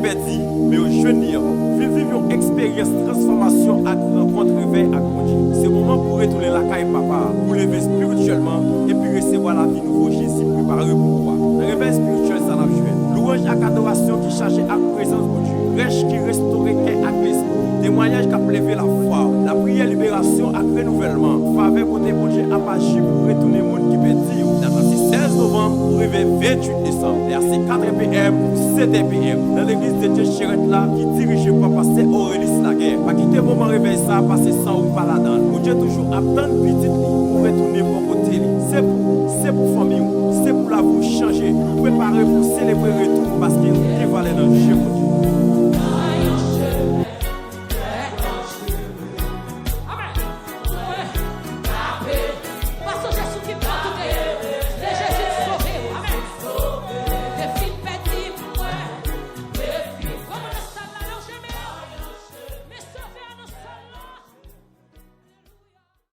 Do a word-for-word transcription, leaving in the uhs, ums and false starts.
pèdi, men yo jwenn li ankò. Vin viv yon eksperyans transfòmasyon ak rankont revèy ak Bondye. Se moman pou retounen lakay Papa a, pou leve espirityèlman epi resevwa lavi nouvo Jezi prepare pou ou a. Nan revèy espirityèl sa n ap jwenn lwanj ak adorasyon ki chaje ak prezans Bondye, prèch ki restore kè ak lespri, temwayaj k ap leve lafwa w, lapriyè liberasyon ak renouvèlman, favè kote Bondye ap aji pou retounen moun ki pèdi yo. Dat la se sèz novanm pou rive venntuit desanm. Lè a se kat è p m pou sèt è p m nan legliz de Dye Cherèt la ki dirije pa pastè Aurelis Laguerre. Pa kite moman revèy sa a pase san ou pa ladan l. Bondye toujou ap tann pitit li pou retounen bò kote li. Se pou ou, se pou fanmi w, se pou lavi w chanje. Prepare pou selebre retou paske ou gen valè nan je Bondye.